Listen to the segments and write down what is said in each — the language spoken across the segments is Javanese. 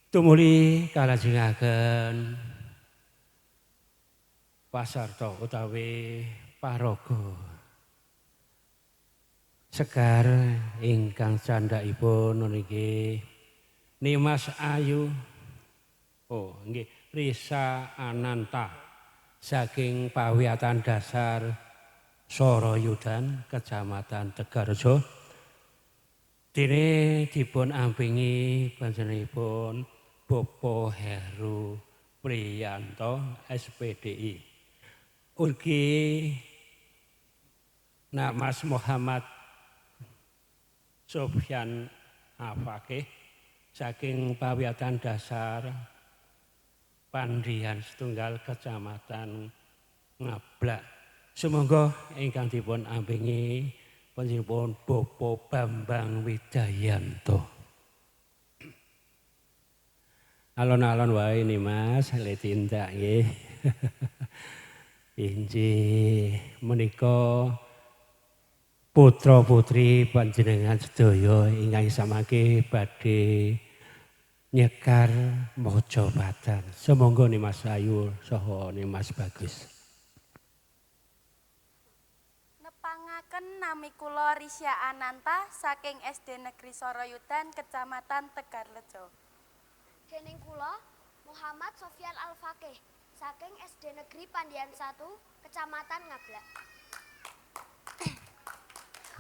Tumuli kalajengaken pasarta utawi paraga segar ingkang candhakipun niki Nimas Ayu, oh nggih, Risa Ananta saking Pawiyatan Dasar Soroyudan, Kecamatan Tegalrejo. Dene dipun ampingi panjenenganipun Bapak Heru Priyanto SPDI. Ugi Nak Mas Muhammad Sofyan Afakih saking Pawiyatan Dasar Pandian Setunggal, Kecamatan Ngablak. Sumangga ingkang dipun ampingi panjenenganipun Bapak Bambang Wijayanto. Alon-alon wae nih Mas, le tindak nggih. Inggih menika putra-putri panjenengan sedaya ingkang samangke badhe nyekar maca padan. Sumangga nih Mas Ayu saha nih Mas Bagus. Nepangaken nami kula Risya Ananta saking SD Negeri Soroyudan, Kecamatan Tegalrejo. Dening kula Muhammad Sofyan Al-Faqih saking SD Negeri Pandian 1, Kecamatan Ngablak.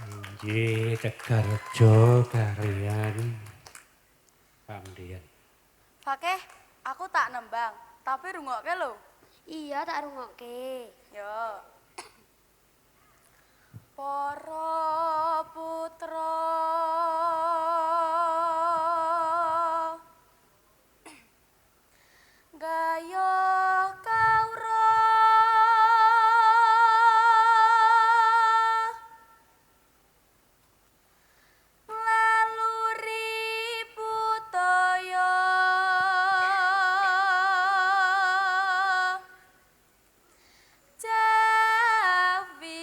Inggih, Tegalrejo kalian Pandian. Fakih, aku tak nembang, tapi rungokke lho. Iya, tak rungokke. Yo. Para putra gayuh kawruh laluri budaya Jawi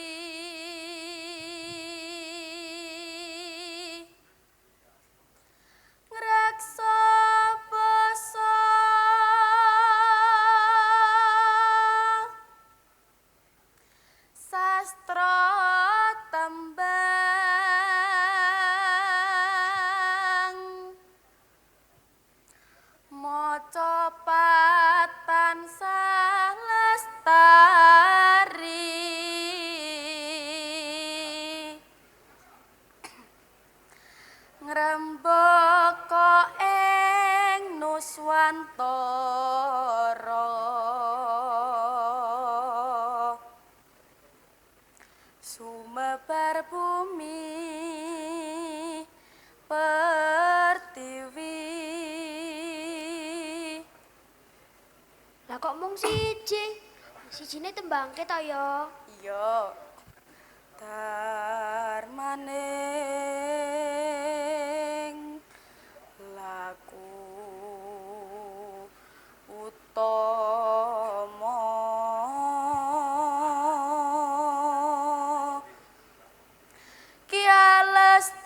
ngreksa basa sastra tembang maca tansah lestari ngrembaka ing nuswantara sumebar bumi pertiwi. Lah kok mung siji? Sijine tembangke to ya? Iya. Darmaning laku utama Kia lestari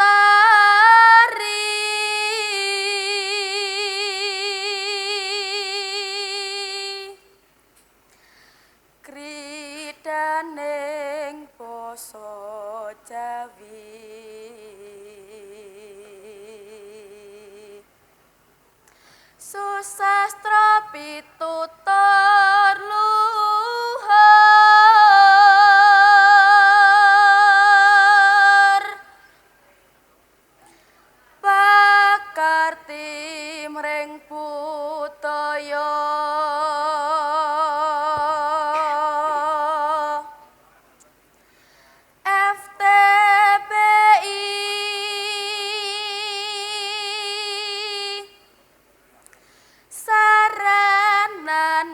kridaning basa Jawi susastra pitutur luhur pakarti mring budaya FTBI sarananing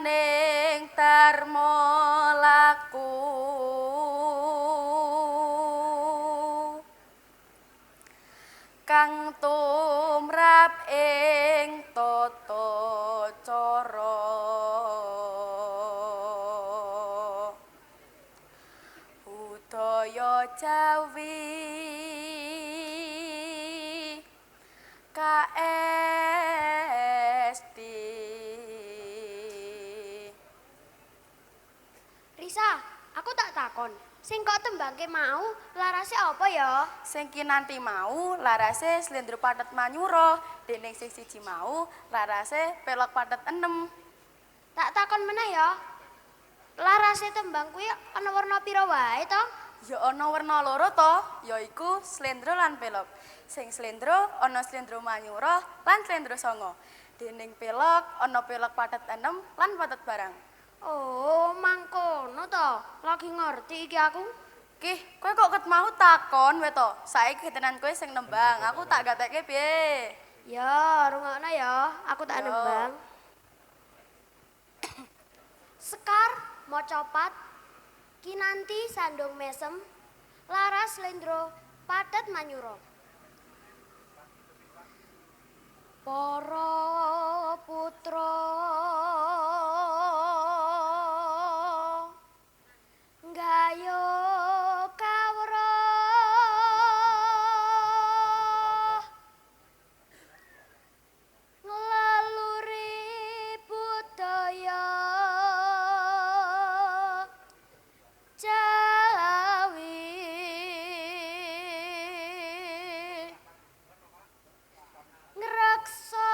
dharma laku kang tumrap ing tata cara budaya Jawi kaestu. Aku tak takon, sing kok tembangke mau larase apa ya? Sing kinanti mau larase slendro pathet manyura, dening sing siji mau larase pelog pathet enem. Tak takon meneh ya. Larase tembang kuwi ana werna pira wae to? Ya ana werna loro to, yaiku slendro lan pelog. Sing slendro ana slendro manyura lan slendro sanga. Dening pelog ana pelog pathet enem lan pathet barang. Oh, mangkono to. Lagi ngerti iki aku. Kih, kowe kok ket mau takon wae to? Saiki tenan kowe sing nembang, aku tak gatekke piye? Ya, rungokno ya, aku tak Yo. nembang. Sekar macapat kinanti sandung mesem laras slendro pathet manyura. Para putra nggayuh kawruh nglaluri budaya Jawi ngreksa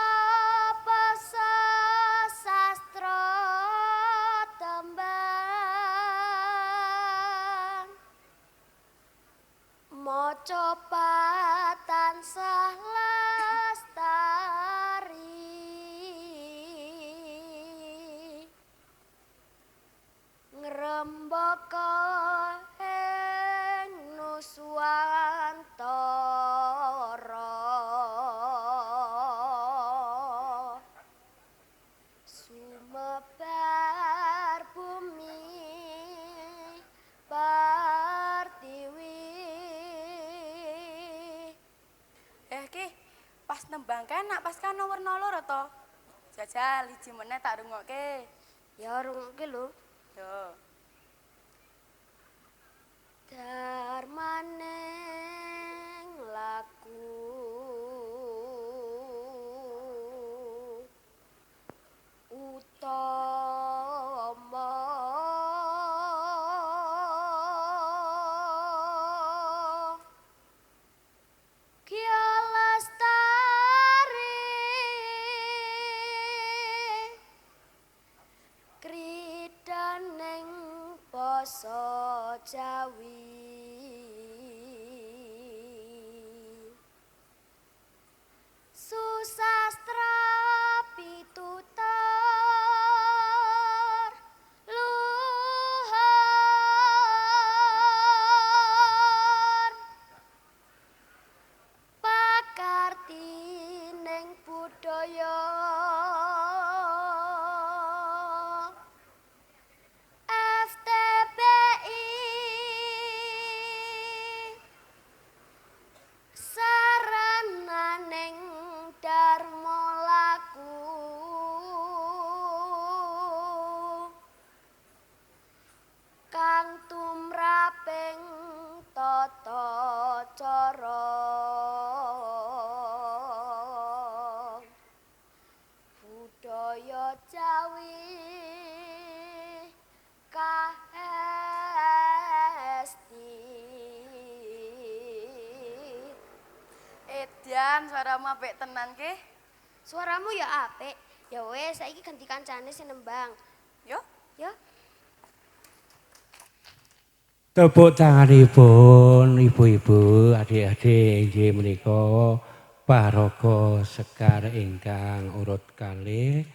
basa sastra tembang macapat tansah lestari ngrembaka ing nuswantara sumebar bumi pertiwi. Eh ki, pas nembang kae nak pas kana werna loro to. Jajal iji meneh tak rungokke. Ya rungokke lho. Yo. Darmaning laku utama Kya lestari kridaning basa Jawi. Susastra pitutur luhur pakartining budaya FTBI sarananing dharma laku kang tumraping tata cara budaya Jawi kahesti. Edian suaramu apik tenan ki. Suaramu ya apik. Ya wis, saiki ganti kancane sing nembang. Yo. Ya. Tepuk tanganipun ibu-ibu, adik-adik inggih menika paraga sekar ingkang urut kalih.